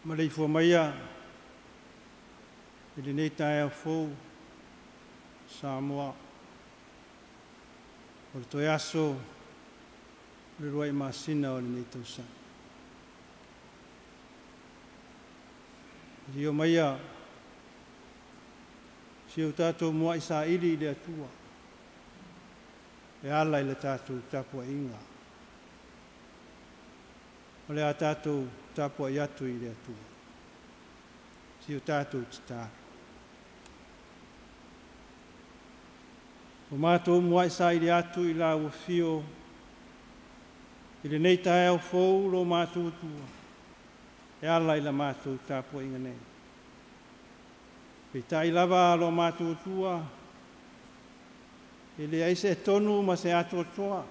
Maleifua maia i lenei taeao fou Samoa. O le toe aso o le 2 masina o lenei tausaga. Lio maia si o tatou muai saili i le Atua e ala i le tatou tapuaiga. O le a tatou tapuai atu i le Atua. Si o tatou tatalo. O matou muai saili atu i la ua fio i lenei taeao fou lo matou Atua e ala i la matou tapuaiga nei. Peitai lava lo matou Atua e leai se tonu ma se atoatoa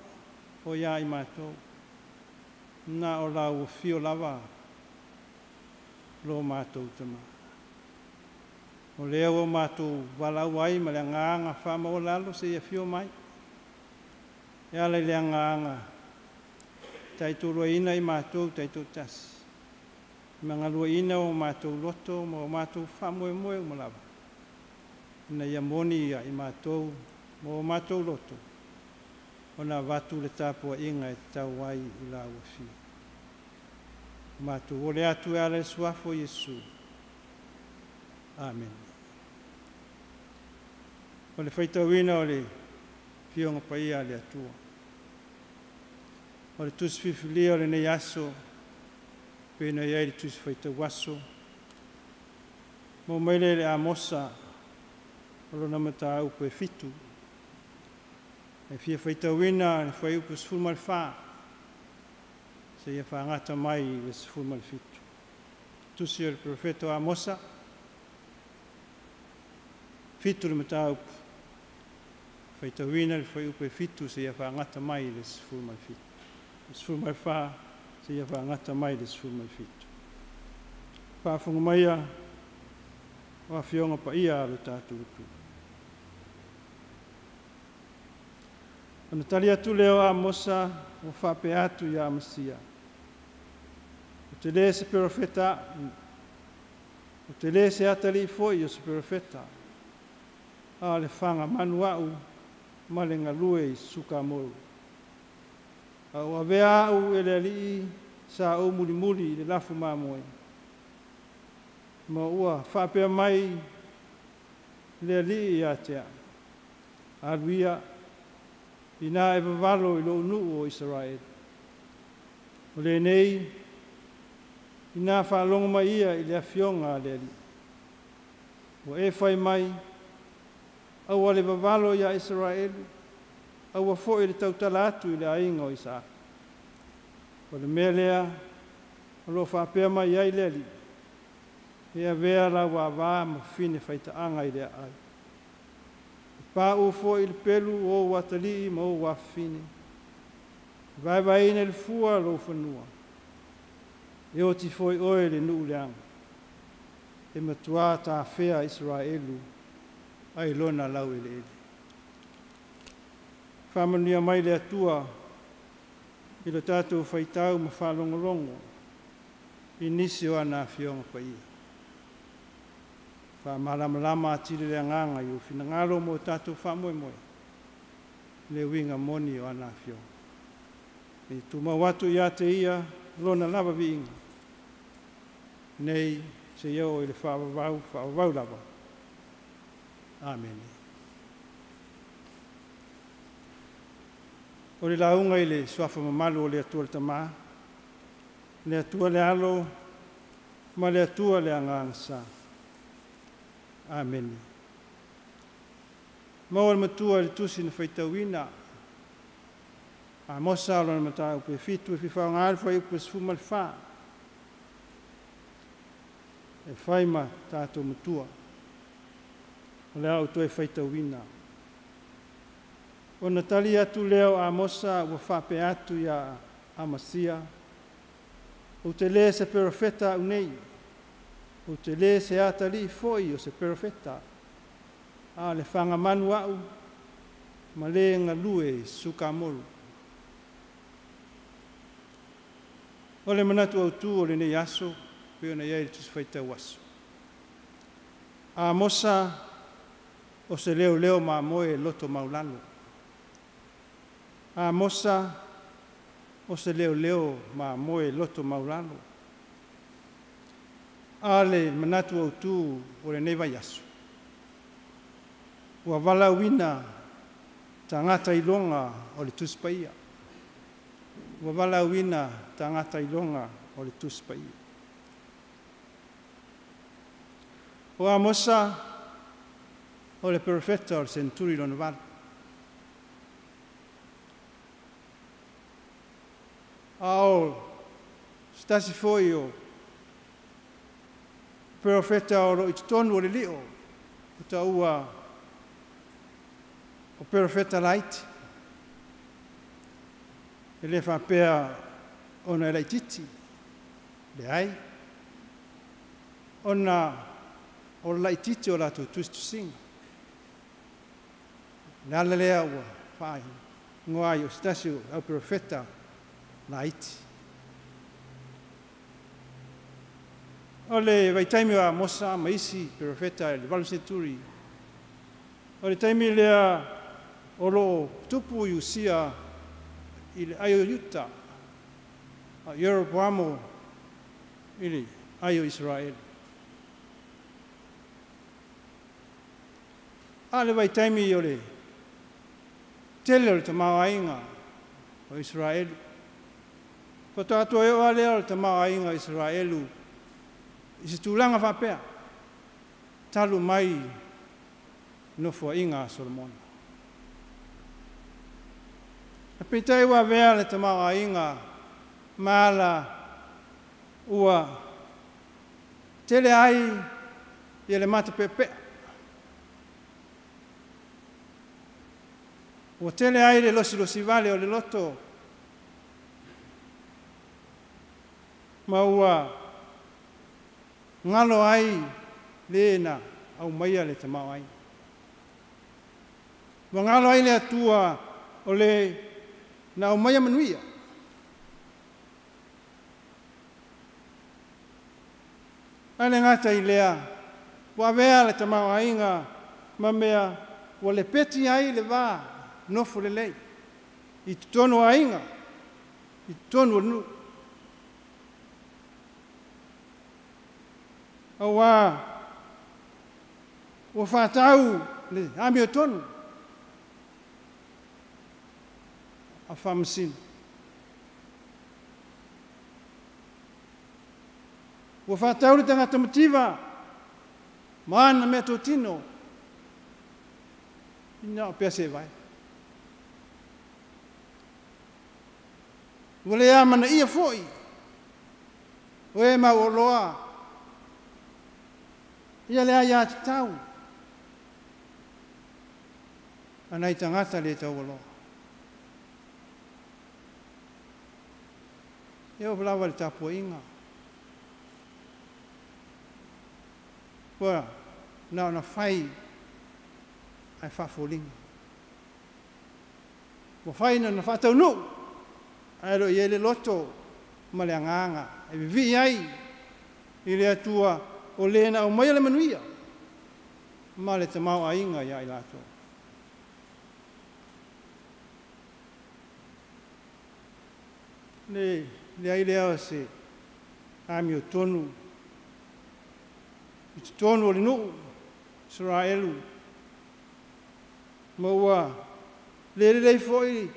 o ia i matou. Na o la ua fio lava lo matou tama. O lea ua matou valaau ai ma le agaga faamaualalo se ia fio mai. E ala i le agaga taitoluaina i matou taitoatasi. Magaluaina o matou loto ma o matou faamoemoe uma lava. Ina ia moni ia i matou ma o matou loto ona avatu le tapuaiga e tatau ai i la ua fio. Matou ole atu e ala i le suafa o Iesu. Amen. O le faitauina o le Afioga Paia a le Atua. O le tusi filifilia o lenei aso, pei ona i ai le tusi faitau aso, mo mai le le Amosa o lona mataupu e 7. E fia faitauina le fuaiupu 14, seia faagata mai le 17. Tusi o le profeto Amosa, 7 le mataupu, faitauina le fuaiupu e 7 seia faagata mai le 17. 14 seia faagata mai le 17. Faafofoga maia o afioga paia a lo tatou Atua. Ona tali atu lea o Amosa ua faapea atu ia Amasia. O te le se perofeta, o te le se atalii foi o se perofeta, a o le faga manu au ma le galue i Sukamoru. A o avea au e le alii sa ou mulimuli i le lafu mamoe. Ma ua faapea mai le alii ia te au. Alu ia, ina e vavalo i lou nuu o Israeli. O lenei, ina faalogo mai ia i le afioga a le alii. Ua e fai mai, aua le vavalo ia Israeli, aua foi le tautala atu i le aiga o Isaaka. O le mea lea, o lo faapea mai ai le alii, e avea lau avā ma fine faitaaga i le aai. E pāu foi le pelu o ou atalii ma ou afafine. Vaevaeina le fua lou fanua. E oti foi oe le nuu leaga. E matua tafea Israelu ai lona lau eleele. Faamanuia mai le Atua i lo tatou faitau ma faalogologo i nisi o ana afioga paia. Faamalamalama atili le agaga i ou finagalo mo tatou faamoemoe, le uiga moni o ana afioga. E tumau atu ia te ia lona lava viiga, nei seia oo i le faavavau, faavavau lava. Amen. O le lauga i le suafa mamalu o le Atua le Tama, le Atua le Alo, ma le Atua le Agaga Sa. Amen. Maua le matua i le tusi na faitauina. Amosa o lona mataupu e 7 e fifaoga le fuaiupu e 14. E fai ma tatou matua. O le a ou toe faitauina. Ona tali atu lea o Amosa ua faapea atu ia Amasia, ou te le se perofeta au nei, ou te le se atalii foi o se perofeta, a o le fagamanu au ma le galue i sukamoru. O le manatu autu o lenei aso, pei ona i ai le Tusi Faitau Aso. Amosa o se leoleo mamoe loto maulalo. Amosa o se leoleo mamoe loto maulalo. A le manatu autu o lenei vaiaso, ua valaauina tagata iloga o le Tusi Paia. Ua valaauina tagata iloga o le Tusi Paia. O Amosa o le perofeta o le seneturi lona 8. A o se tasi foi o perofeta o loo i totonu o le lio, o taua o perofeta laiti. E le faapea ona e laitiiti, leai, ona o le laitiiti o latou tusitusiga. Le ala lea ua faaigoa ai o se tasi o au perofeta laiti. O le vaitaimi o Amosa ma isi perofeta i le 8 senturi, o le taimi lea o loo tupu i Usia i le ai o Iuta, a Ieropoamo i le ai o Isaraelu. A le vaitaimi o le tele o le tamaoaiga o Isaraelu. Faatoa toe oo lava lea o le tamaoaiga o Isaraelu i se tulaga faapea, talu mai nofoaiga a Solomona. Ae peitai ua avea le tamaoaiga ma ala ua tele ai ia le matapeapea. Ua tele ai le losilosi vale o le loto ma ua galo ai le na aumaia le tamaoaiga. Ua galo ai le Atua o le na aumaia manuia. Ae le gata i lea, ua avea le tamaoaiga ma mea ua lepeti ai le va nofo lelei i totonu o aiga, i totonu o le nuu. Auā ua faatau le amiotonu a faamasino. Ua faatau le tagata mativa ma ana meatotino ina o pea se vai. Ua le amanaia foi o e mauoloa ia le aiatatau a nai tagata le taualoa. E oo lava i le tapuaiga, ua na ona fai ae faafoliga. Ua fai na ona faataunuu ae le o i ai le loto ma le agaga e vivii ai i le Atua o le na aumaia le manuia ma le tamaoaiga ia i latou. Le leai lea o se amiotonu i totonu o le nuu Isaraelu, ma ua le lelei foi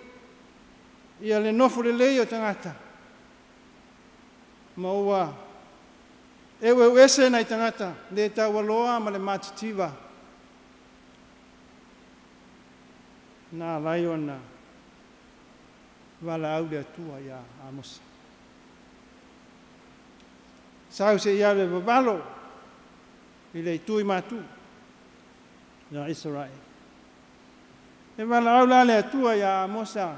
ia le nofo lelei o tagata, ma ua eueuese nai tagata le taualoa ma le matitiva na alai ona valaau le Atua ia Amosa. Sau se i alu e vavalo I le itu i matu ia Israel. E valaau la le Atua ia Amosa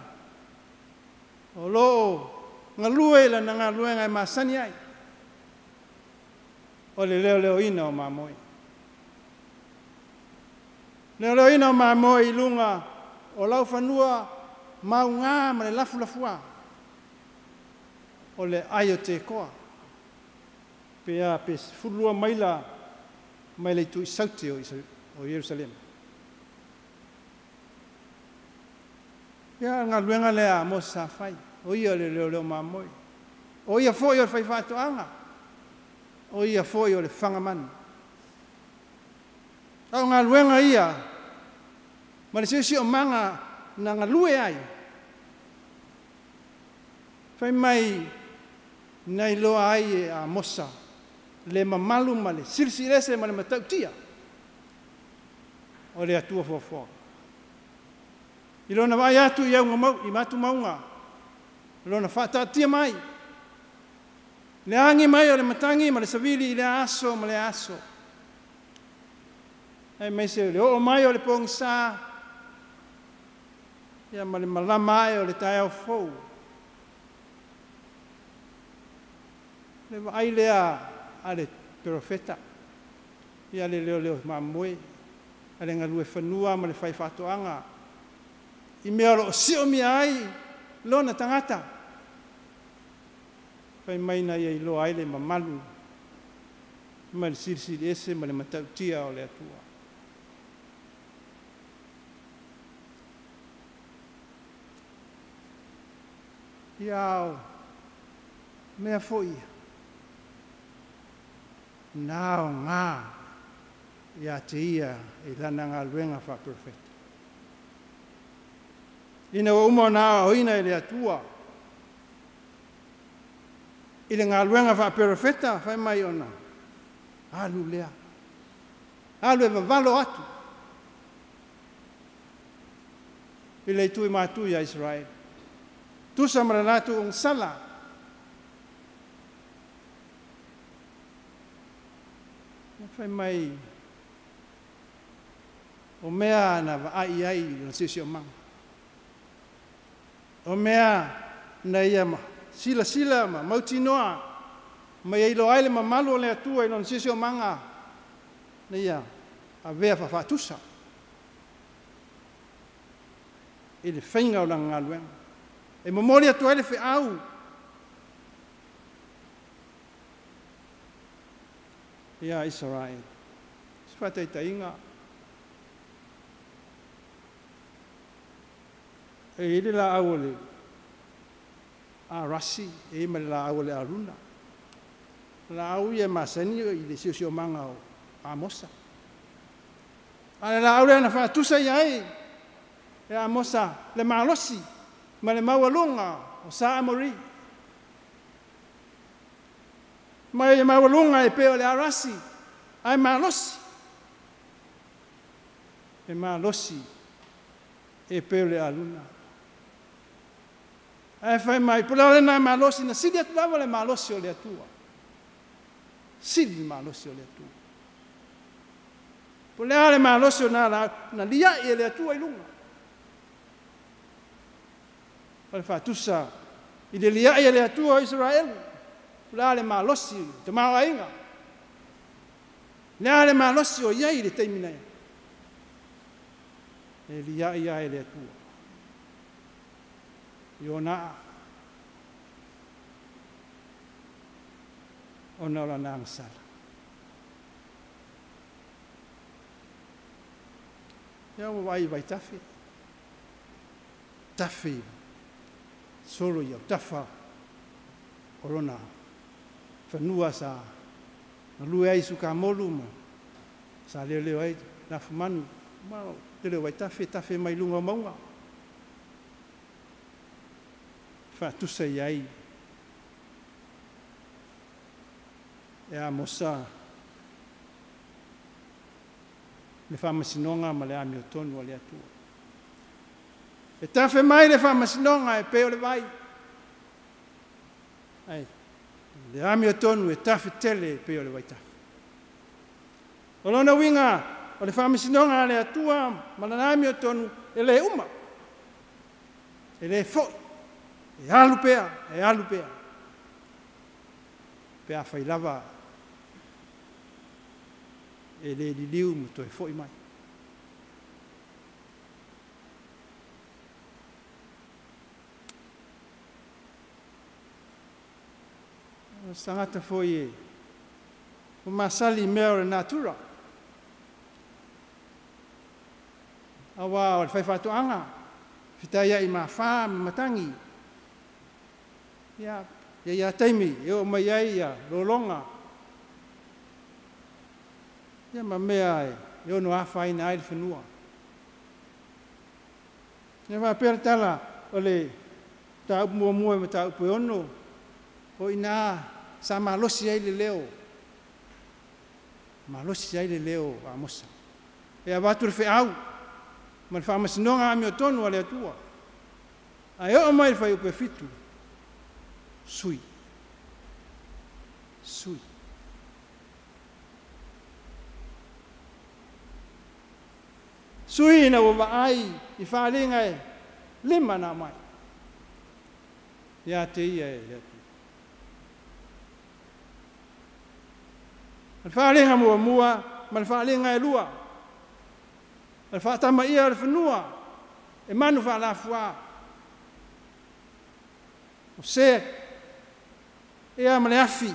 o loo galue i lana galuega e masani ai o le leoleoina o mamoe. Leoleoina o mamoe i luga o laufanua maugā ma le lafulafuā o le ai o Tekoa pe a pe 12 maila mai le itu i saute o Ierusalema. Ia galuega lea a Mose sa fai, o ia le leoleo mamoe, o ia foi o le faifaatoaga, o ia foi o le fagamanu. A o galuega ia ma le siosiomaga na galue ai, fai mai na iloa ai e Amosa le mamalu ma le silisiliese ma le matautia o le Atua foafoaga. I lona vaai atu i auga mau, i matumauga, lona faataatia mai, le agi mai o le matagi ma le savili i le aso ma le aso. Aemaise le oo mai o le pogisa, ia ma le malama ae o le taeao fou. Le vaai lea a le perofeta, ia le leoleo mamoe, a le galue fanua ma le faifaatoaga, i mea o loo siomia ai lona tagata. Fai mai na ia iloa ai le mamalu ma le silisili ese ma le matautia o le Atua. Ia o mea foi na o ngā ia te ia i lana galuega faaperofeta. Ina ua uma ona aoaoina e le Atua i le galuega faaperofeta, fai mai ona alu lea, alu e vavalo atu i le itu i matu ia Israel. Tusa ma le latou agasala. Fai mai o mea na vaai ai i lona siosiomaga, o mea na ia silasila ma mautinoa ma ia iloa ai le mamalu o le Atua i lona siosiomaga, na ia avea faafaatusa i le faiga o lana galuega. E momoli atu ai le feau ia Israel. Se faataitaiga, e i ai le laau o le arasi, e i ai ma le laau o le aluna. Laau ia masani i le siosiomaga o Amosa. A le laau lea na faatusa i ai e Amosa le malosi ma le maualuga o Sa Amori. Mai le maualuga e pei o le arasi, ae malosi. E malosi e pei o le aluna. Ae fai mai, po le na malosi, na sili atu lava le malosi o le Atua. Sili le malosi o le Atua. Po le a le malosi o na la, na liai e le Atua i luga. O le faatusa i le liai e le Atua o Israel. Po le a le malosi, te maoaiga. Le a le malosi o iai i le taimi nei. E liai a e le Atua. I ona ona o lana agasala. Ia ua vaai vai tafe. Tafe solo ia tafa o lona fanua sa galue ai sukamolu ma sa leoleo ai lafumanu. Ma tele o vaitafe, tafe mai luga o mauga. Faatusa i ai e Amosa le faamasinoga ma le amiotonu a le Atua. E tafe mai le faamasinoga e pei o le vai. Ai, le amiotonu e tafe tele e pei o le vaitafe. O lona uiga o le faamasinoga a le Atua ma lana amiotonu e lē uma, e lē fo'i, e alu pea, e alu pea, pe afai lava e lē liliu ma toe fo'i mai. O se tagata foi e ua masali i mea o le natura, auā o le faifaatoaga, fetaiai ma afā ma matagi. Ia, e i ai lava taimi e oo mai ai lologa ia ma mea e ono afaina ai le fanua. Ia faapea le tala o le mataupu muamua i mataupu e 6, o i ina sa malosi ai le leo, malosi ai le leo o Amosa e avatu le feau ma le faamasinoga amiotonu a le Atua. Ae oo mai i le fuaiupu e 7, sui, sui. Sui ina ua vaai i faaaliga e 5 na aumai ia te ia e le Atua. O le faaaliga muamua ma le faaaliga e 2, o le faatamaia o le fanua e manu faalafuā, o se ia ma le afi.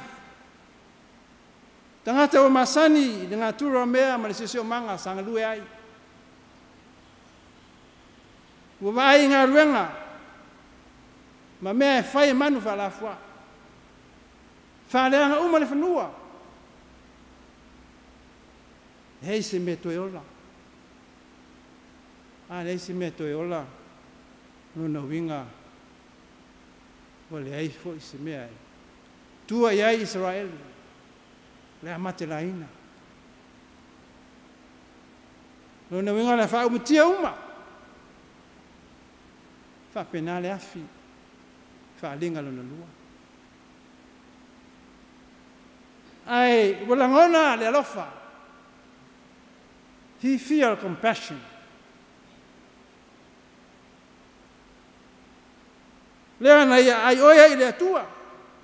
Tagata ua masani i le natura o mea ma le siosiomaga sa galue ai. Ua vaai i galuega ma mea e fai e manu faalafuā. Faaleaga uma le fanua. Leai se mea toe ola. A leai se mea toe ola, lona uiga ua leai foi se mea e tua i ai Isaraelu, le a matelaina. Lona uiga o le a faaumatia uma. Faapena le afi, faaaliga lona 2. Ae ua lagona le alofa. He feel compassion. Lea na ia ai oe ai le Atua.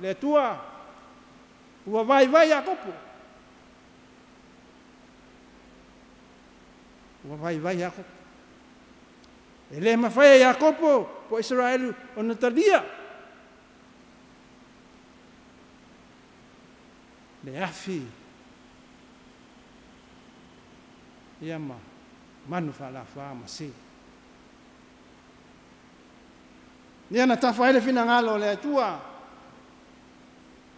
Le Atua ua vaivai Iakopo. Ua vaivai Iakopo. E le mafai e Iakopo po Isaraelu ona talia le afi ia ma manu faalafuā ma se. Ia na tafa ai le finagalo o le Atua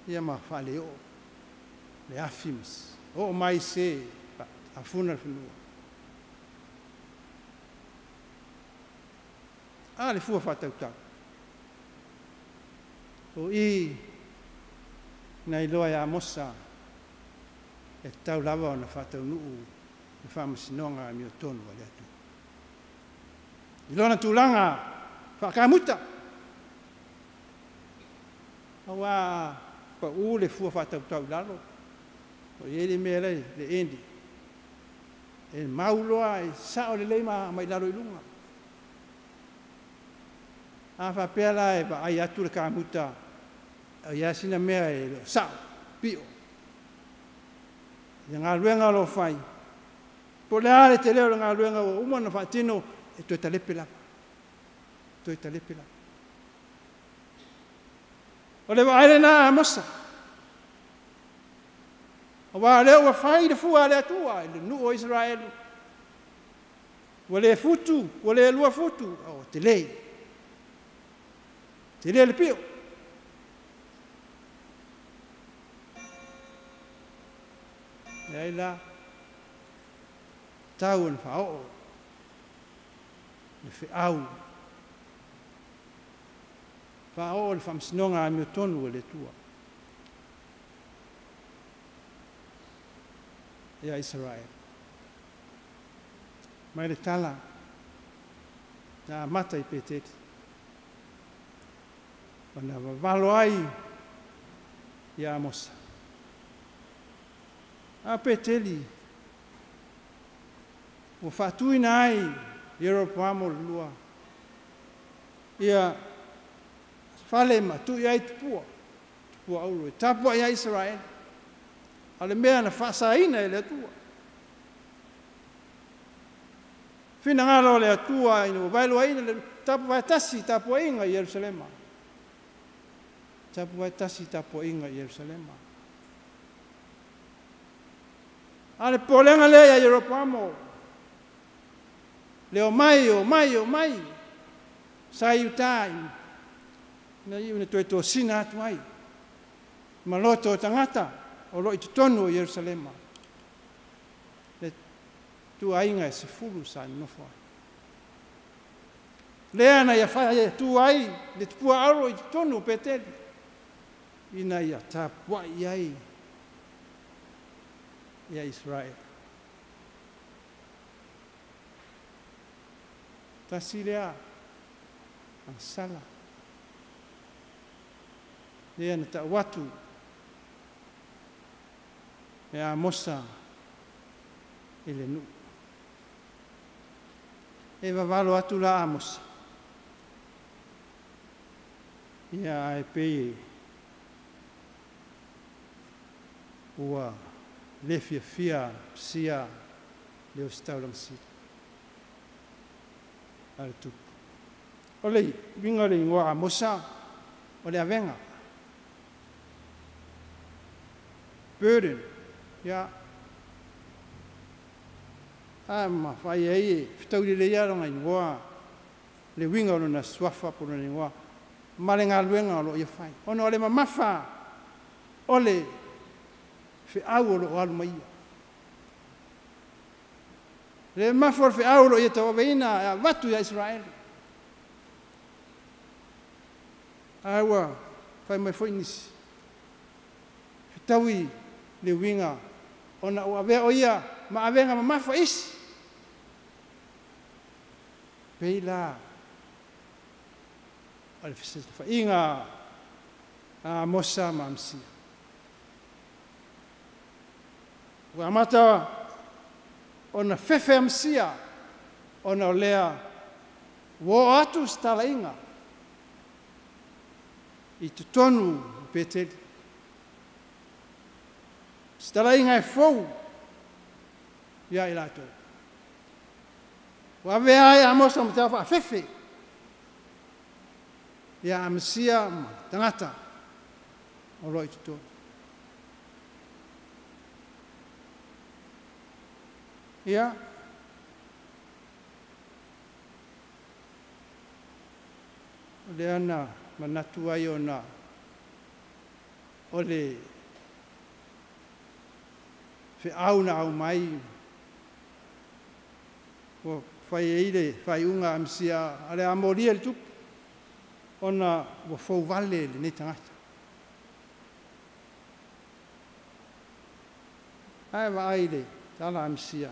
ia ma faaleo le afi ma oo mai se afuna le fanua. A le fua faatautau. O i na iloa e Amosa e tatau lava ona faataunuu le faamasinoga amiotonu a le Atua. I lona tulaga faakamuta. Auā pau le fua faatautau i lalo. O i ai le mea lea le endi. E mau loa e sao lelei ma mai lalo i luga. A faapea la e vaai atu le kamuta, ia sina mea e le o sao, pio. I le galuega o lo o fai, po o le a le tele o le galuega ua uma ona faatino, e toe talepe lava. Toe talepe lava. O le vaai lena a Amosa. Auā lea ua fai le fua a le Atua i le nuu o Isaraelu. Ua le futu, ua le 2 futu, o tele. Tele le pio. Leai la, tau ona faaoo le feau, faaoo le faamasinoga amiotonu a le Atua ia Isaraelu. Mai le tala na amata i Peteli, ona vavalo ai ia Amosa. A Peteli Ua faatuina ai Ieropoamo le lua. Ia fale ma tui ai tupua, tupua auro e tapuai ai Isaraelu. A o le mea na faasaina e le Atua. Finagalo o le Atua ina ua vaeluaina le tapuvaetasi i tapuaiga i Ierusalema. Tapuvaetasi i tapuaiga i Ierusalema. A o le popolega lea ia Ieropoamo, le omai, omai, omai, sa i uta na iu ina toe tosina atu ai ma loto o tagata o lo o i totonu o Ierusalema. Le tuaiga e 10 sa nonofo ai. Lea na ia fai tu ai le tupua auro i totonu o Peteli, ina ia tapuai ai ia Israel. Tasi lea agasala. Lea na tau atu e Amosa i le nuu. E vavalo atu la Amosa. Ia ae pei ua le fiafia sia le ositaulaga sili a le tupu. O le uiga o le igoa Amosa, o le avega. Burden. Ia. A ma fai ai e fetaui lelei lava lona igoa, le uiga o lona suafa po o lona igoa, ma le galuega o lo o ia fai. Ona o le mamafa o le feau o lo o alu mai ia. Le mamafa o le feau o lo o ia tauaveina e avatu ia Israeli. Ae ua fai mai foi nisi, fetaui le uiga ona ua avea o ia ma avega mamafa isi. Pei la o le fesilafaiga a Amosa ma Amasia. Ua amata ona fefe Amasia ona o lea ua oo atu se talaiga i totonu o Peteli. Se talaiga e fou ia i latou. Ua avea ai Amosa ma te faafefe ia Amasia ma tagata o lo o i totonu. Ia, o lea na manatu ai ona o le feau na aumai ua fai ai le faaiuga a Amasia a le amolia le tupu ona ua fouvale lenei tagata. Ae vaai le tala a Amasia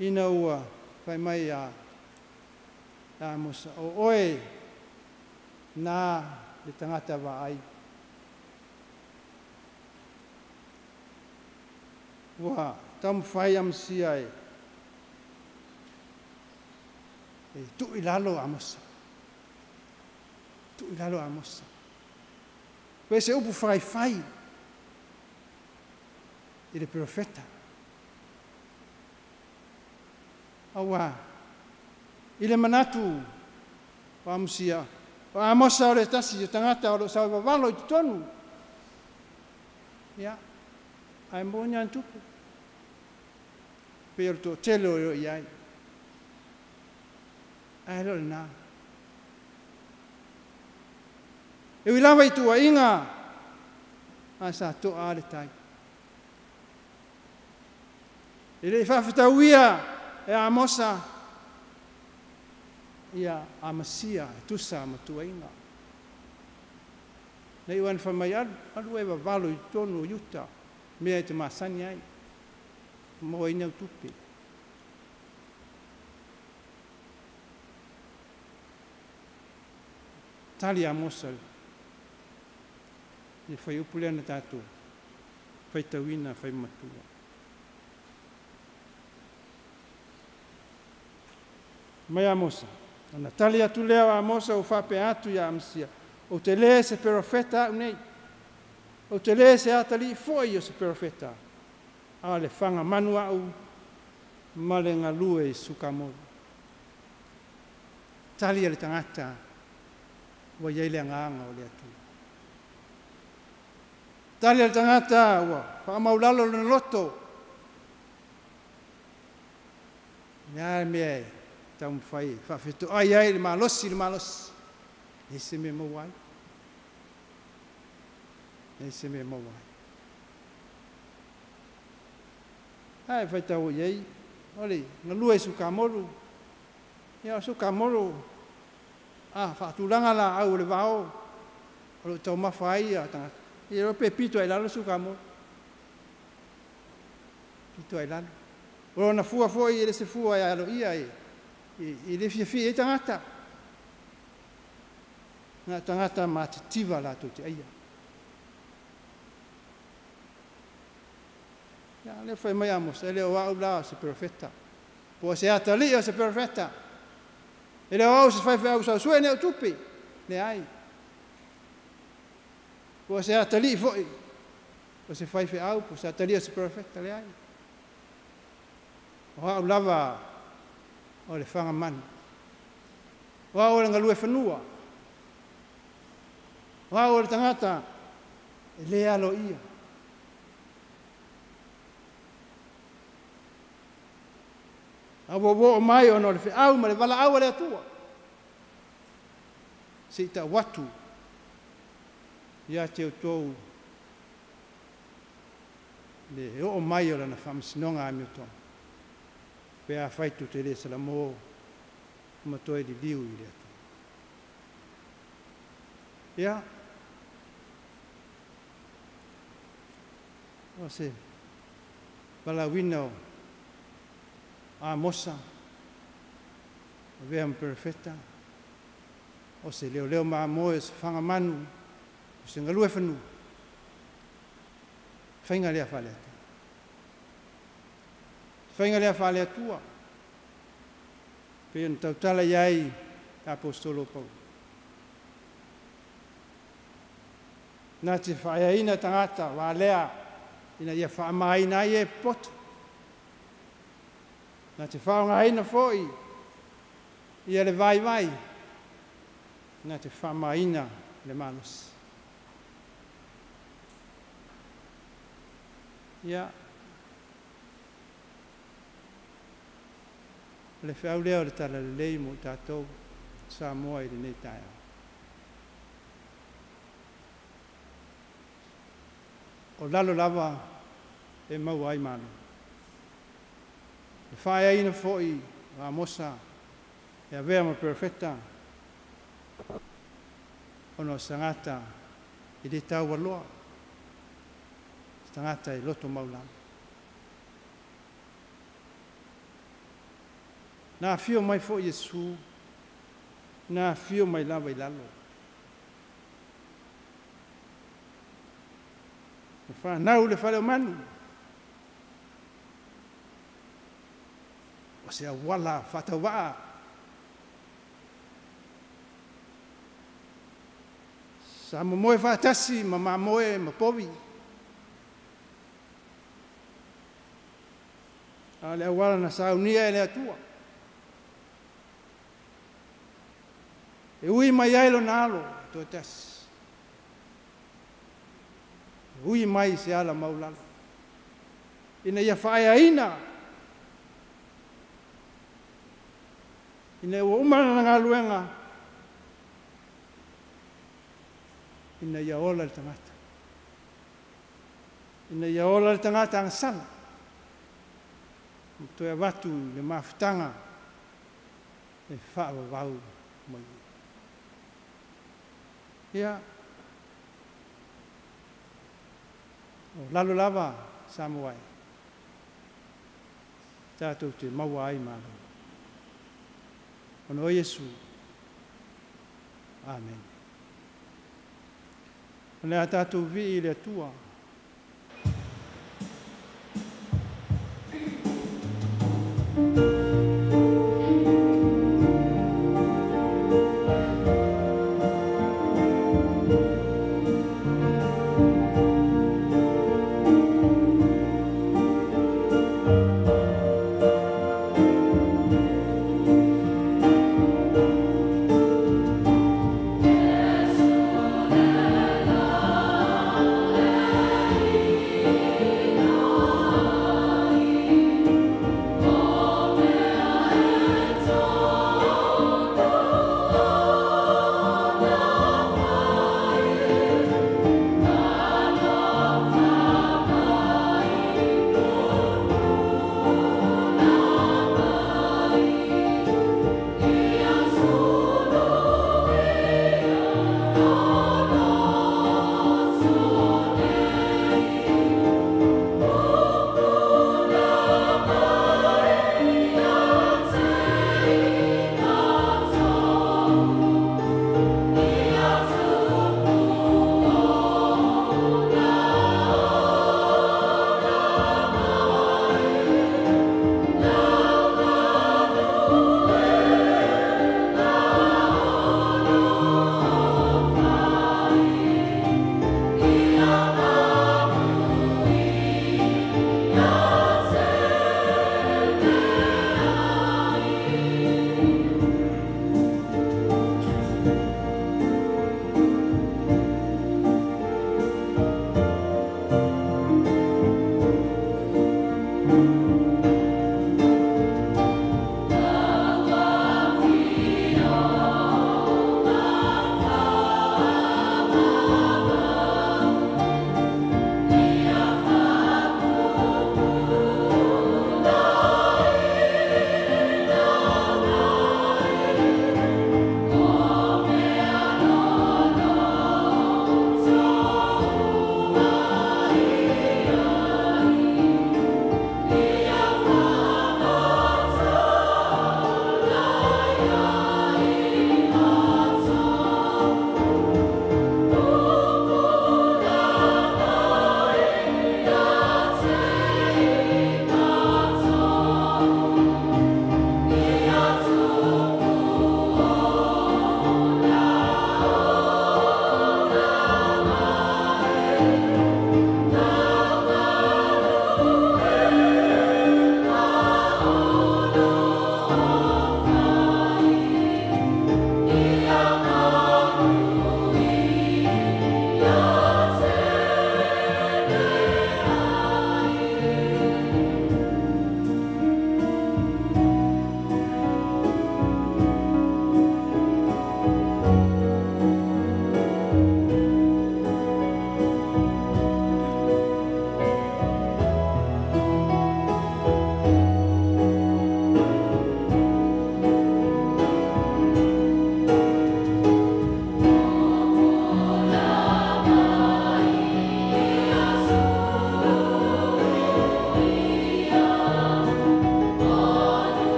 ina ua fai mai a Amosa, o oe na le tagata vaai. Ua taumafai Amasia e tuu i lalo Amosa. Tuu i lalo Amosa. Pei se upu faifai i le profeta. Aua, i le manatu o Amasia, o Amosa o le tasi o tagata o lo o sauvavalo i totonu. Ia, ae moni lava tupu. Pei o le toatele o lo o i ai. Ae le o lena. E ui lava i tuuaiga, ae sa toa le tai. E le i faafetauia e Amosa ia Amasia e tusa ma tuuaiga. Nei ua na fai mai alu, alu e vavalo i totonu o Iuta, mea e te masani ai, maua ai ni tupe. Tali Amosa le fai upu lea na tatou faitauina fai matua. Mai Amosa. Ona tali atu lea o Amosa ua faapea atu ia Amasia, ou te lē se perofeta a'u nei, ou te lē se atalii fo'i o se perofeta, a o le fagamanu a'u ma le galue i sukamolu. Tali a le tagata ua i ai le agaga o le Atua. Tali a le tagata ua faamaulalo lona loto. O le a le mea e taumafai e faafetoai ai le malosi i le malosi? E leai se mea e maua ai. E leai se mea e maua ai. Ae faitau i ai, o le galue i sukamolu, ia o sukamolu, a faatulaga laau o le vao, o lo o taumafa ai ia tagata, ia pe pito ai i lalo sukamolu. Pito ai i lalo. O lona fua foi e le se fua e aloaia e le fiafia ai tagata. Na tagata matitiva latou te aia. Ia le fai mai Amosa, e le o au la o se perofeta. Po o se atalii o se perofeta. E le o au se faifeau sausue nei o tupe. Leai. Po o se atalii foi. O se faifeau, po o se atalii o se perofeta. Leai. O au lava o le fagamanu. O au o le galue fanua. O au o le tagata e le aloaia. A ua oo mai ona o le feau ma le valaau a le Atua. Se i tau atu ia te outou le oo mai o lana faamasinoga amiotonu. Pe afai tou te le salamo ma toe liliu i le Atua. Ia, o se valaauina o Amosa, avea ma perofeta, o se leoleo mamoe, o se fagamanu, o se galue fanua. Faiga lea faale Atua. Faiga lea faale Atua. Pe ona tautala i ai Aposetolo o Paulo. Na te faaeaina tagata valea ina ia faamaina ai e popoto. Na te faaaogaina foi ia le vaivai. Na te faamaina le malosi. Ia, o le feau lea o le talalelei mo tatou Samoa i lenei taeao. O lalo lava e maua ai malo. E faaeaina foi o Amosa e avea ma perofeta ona o se tagata e le taualoa, se tagata e loto maulalo. Na afio mai foi Iesu, na afio mai lava i lalo. Na whanau le fale o manu. O se auala faatauvaa. Sa momoe faatasi ma mamoe ma povi. A o le auala na saunia e le Atua. E ui mai ai lona alo toatasi. E ui mai se ala maulalo. Ina ia faaeaina. Ina ua uma lana galuega. Ina ia ola le tagata. Ina ia ola le tagata agasala. Ma toe avatu i le mafutaga e faavavau mai. Ia, o lalo lava Samoa e tatou te maua ai malo. Ona o Iesu. Amen. O le a tatou vii i le Atua.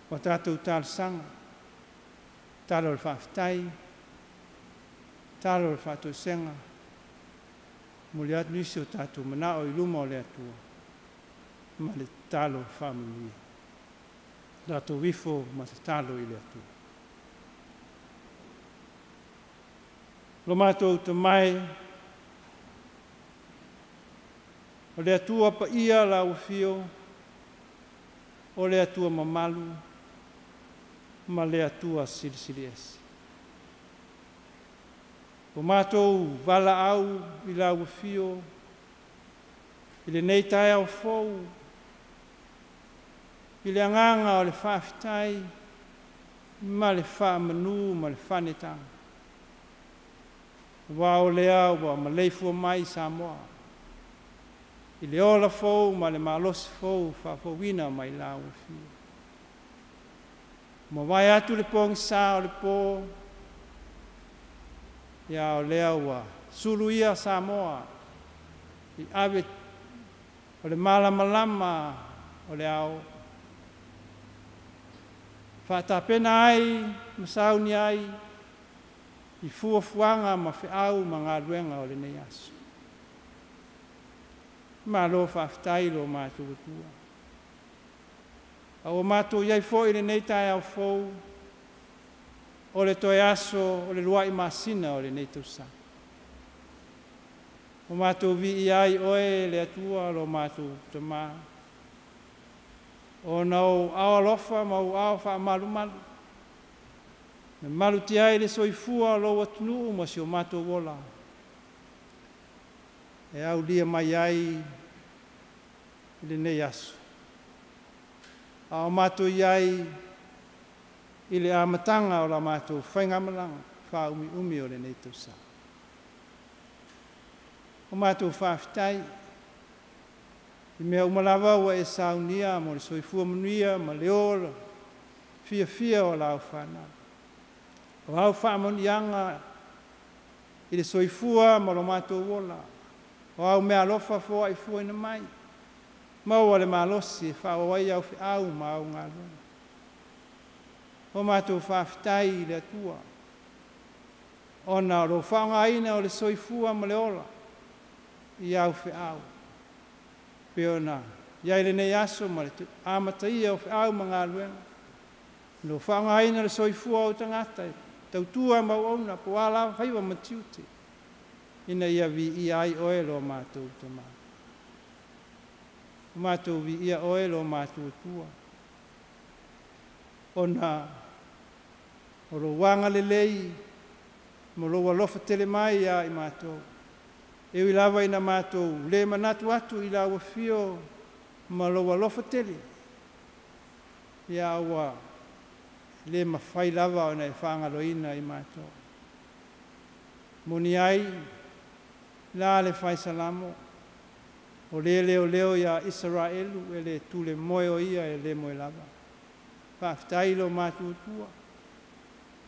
O tatou talosaga, talo o le faafetai, talo o le faatoesega, momoli atu nisi o tatou manao i luma o le Atua ma le tatalo faamanuia. Tatou ifo ma tatalo i le Atua. Lo matou tamae, o le Atua paia lau afio, o le Atua mamalu ma le Atua silisili ese. O matou valaau i lau afio i lenei taeao fou, i le agaga o le faafetai ma le faamanu ma le faanetaga, aua o lea ua maleifua mai Samoa i le ola fou ma le malosi fou faafouina mai lau afio. Ua mavae atu le pogisa o le po, ia o lea ua suluia Samoa i ave o le malamalama o le ao, faatapena ai ma sauni ai i fuafuaga ma feau ma galuega o lenei aso. Malo faafetai i lo matou Atua. A ua matou i ai foi i lenei taeao fou, o le toe aso o le lua'i masina o lenei tausaga. Ua matou viia ai Oe le Atua lo matou Tamā, ona o ou aao alofa ma ou aao faamalumalu, na malutia ai le soifua o lou atunuu ma si o matou ola, e aulia mai ai i lenei aso. A o matou i ai i le amataga o la matou faigamalaga faaumiumi o lenei tausaga. O matou faafetai i mea uma lava ua e saunia mo le soifua manuia ma le ola fiafia o lau fanau. O au faamanuiaga i le soifua ma lo matou ola, o au meaalofa foai fuaina mai, maua le malosi e faaauau ai au feau ma au galuega. O matou faafetai i le Atua, ona o lou faaaogaina o le soifua ma le ola i au feau, pei ona i ai lenei aso ma le amataia o feau ma galuega, lou faaaogaina o le soifua o ou tagata e tautua ma auauna po o a lava faiva ma tiute, ina ia viia ai Oe lo matou Tamā. O matou viia Oe lo matou Atua, ona o lou agalelei ma lou alofa tele mai ia i matou. E ui lava ina matou le manatu atu i lau afio ma lou alofa tele, ia ua le mafai lava ona e faagaloina i matou. Moni ai la le fai Salamo, o le leoleo ia Isaraelu e le tule moe o ia e le moe lava. Faafetai i lo matou Atua,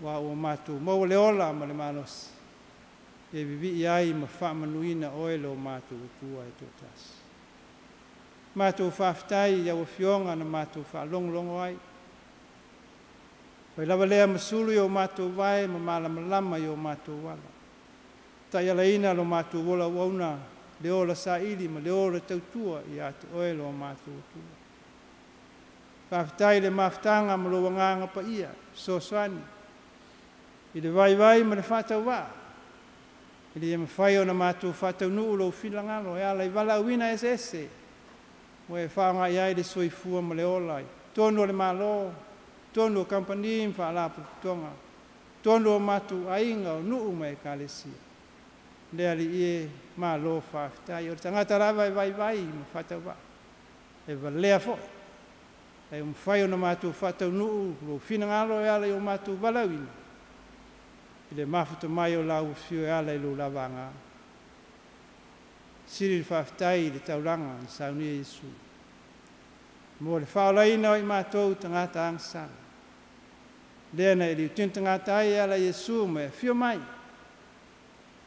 aua ua matou maua le ola ma le malosi e vivii ai ma faamanuina Oe lo matou Atua e toatasi. Matou faafetai i au afioga na matou faalogologo ai. Fai lava lea ma sulu i o matou vae ma malamalama i o matou ala. Taialaina lo matou ola auauna, le ola saili ma le ola tautua ia te Oe lo matou Atua. Faafetai i le mafutaga ma lou agaga paia, fesoasoani, i le vaivai ma le faatauvaa, ina ia mafai ona matou faataunuu lou finagalo e ala i valaauina eseese, ua e faaaoga i ai le soifua ma le ola i totonu o le Malo, totonu o kamupani ma faalapotopotoga, totonu o matou aiga, o nuu ma ekalesia. Le Alii e, malo faafetai. O le tagata lava e vaivai ma faatauvaa, e valea foi, ae ua mafai ona matou faataunuu lou finagalo e ala i o matou valaauina, i le mafuta mai o lau afio e ala i lou lava agaga. Sili le faafetai i le taulaga na saunia Iesu mo le faaolaina o i matou tagata agasala. Lea na e liutina tagata ai e ala i Iesu ma e afio mai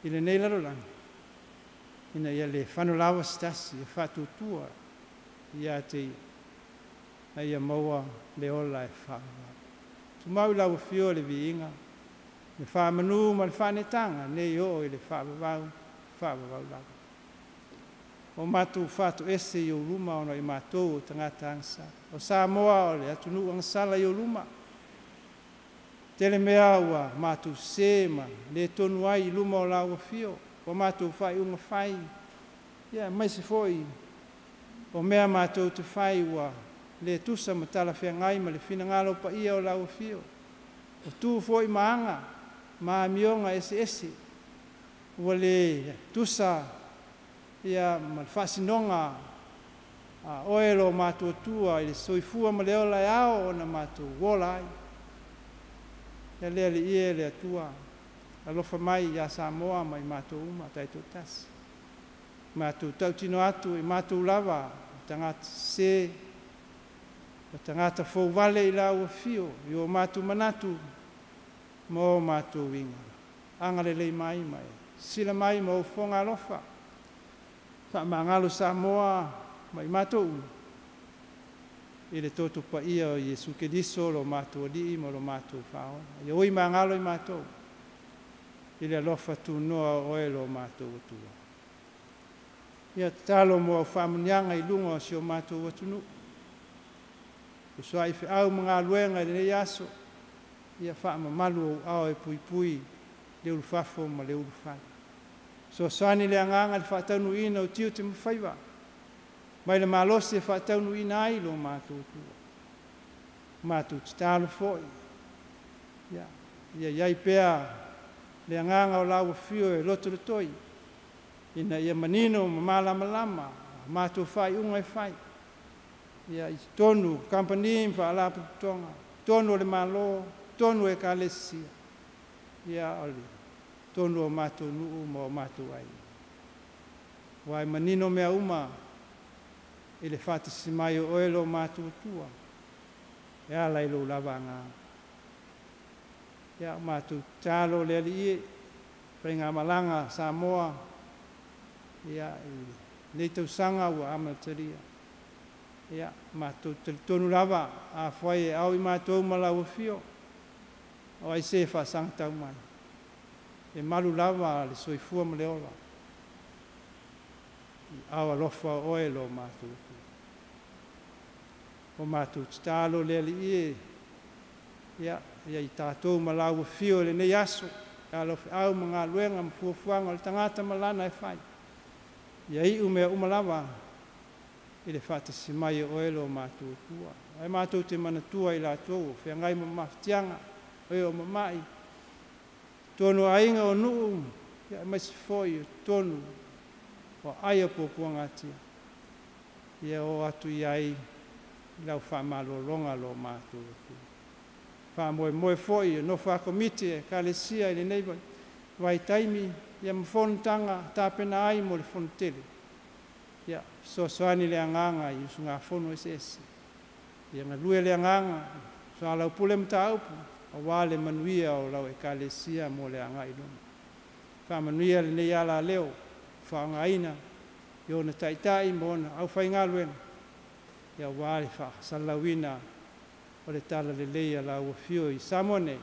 i lenei lalolagi, ina ia le fano lava se tasi e faatuatua ia te ia. A ia maua le ola e faavavau. Tumau i lau Afio le viiga, le faamanu ma le faanetaga nei oo i le faavavau, faavavau lava. O matou faatoese i ou luma ona o i matou o tagata agasala. O Samoa o le atunuu agasala i ou luma. Tele mea ua matou sesē ma le tonu ai i luma o lau Afio, ua matou faaiuga fai, ia aemaise foi o mea matou te fai ua le tusa ma talafeagai ma le finagalo paia o lau Afio. O tu foi ma aga ma amioga eseese ua le tusa ia ma le faasinoga a oe lo matou Atua i le soifua ma le ola e ao ona matou ola ai. Ia le Alii e le Atua, alofa mai ia Samoa ma i matou uma taitoatasi. Matou tautino atu i matou lava o tagata sesē, o tagata fouvale i lau Afio i o matou manatu ma o matou uiga. Agalelei mai ma e sila mai ma ou fofoga alofa. Faamagalo Samoa ma i matou uma i le toto paia o Iesu Keriso lo matou Alii ma lo matou Faaola. Ia ui magalo i matou i le alofa tunoa o oe lo matou Atua. Ia tatalo mo au faamanuiaga i luga o si o matou atunuu. Fesoa'i feau ma galuega i lenei aso, ia faamamalu ou ao e puipui le ulufafo ma le ulufale. Fesoasoani le agaga i le faataunuuina o tiute ma faiva, mai le malosi e faataunuuina ai lo matou Atua. Matou tatalo foi, ia ia i ai pea le agaga o lau Afio e lotolotoi, ina ia manino ma malamalama a matou faaiuga e fai, ia i totonu o kamupani ma faalapotopotoga, totonu o le Malo, totonu o Ekalesia, ia o le totonu o matou nuu ma o matou aiga. Aua e manino mea uma i le faatasi mai o oe lo matou Atua, e ala i lou lava agaga. Ia, o matou tatalo le Alii e, faigamalaga a Samoa, ia, i lenei tausaga ua amatalia. Ia, matou te talitonu lava, afai e ao i matou ma lau Afio, o ai se e faasagatau mai? E malu lava le soifua ma le ola i ao alofa o oe lo matou Atua. O matou tatalo le Alii e, ia, ia i tatou ma lau Afio i lenei aso, e ala o feau ma galuega ma fuafuaga o le tagata ma lana e fai. Ia iu mea uma lava i le faatasi mai o oe lo matou Atua. Ae matou te manatua i latou o feagai ma mafatiaga, o e o mama'i, totonu o aiga o nuu, ia aemaise foi o totonu o aai o puapuagatia. Ia oo atu i ai i lau faamalologa lo matou Atua. Faamoemoe foi o nofo a komiti e Ekalesia i lenei vaitaimi, ia ma fonotaga tapena ai mo le fonotele. Ia fesoasoani le agaga i usugafono eseese. Ia galue le agaga, soalaupule mataupu, aua le manuia o lau Ekalesia mo le agai i luma. Faamanuia lenei alaleo, faaaogaina i ona taitai ma ona aufaigaluega, ia aua le faasalalauina o le talalelei a lau Afio i Samoa nei,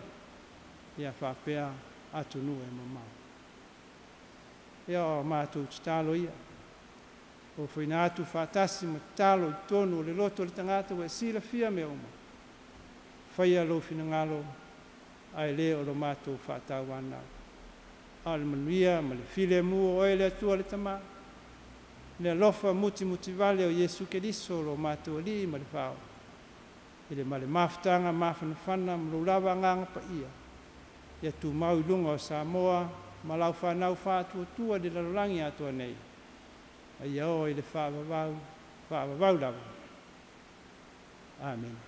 ia faapea atunuu e mamao. Ia o matou tatalo ia, ofoina atu faatasi ma tatalo i totonu o le loto o le tagata ua e silafia mea uma. Faia lou finagalo ae le o lo matou faatauanau. A o le manuia ma le filemu o oe le Atua le Tama, le alofa mutimutivale o Iesu Keriso lo matou Alii ma le Faaola, i le ma le mafutaga mafanafana ma lou lava agaga paia, ia tumau i luga o Samoa ma lau fanau faatuatua i le lalolagi atoa nei, a ia oo i le faavavau, faavavau lava. Amene.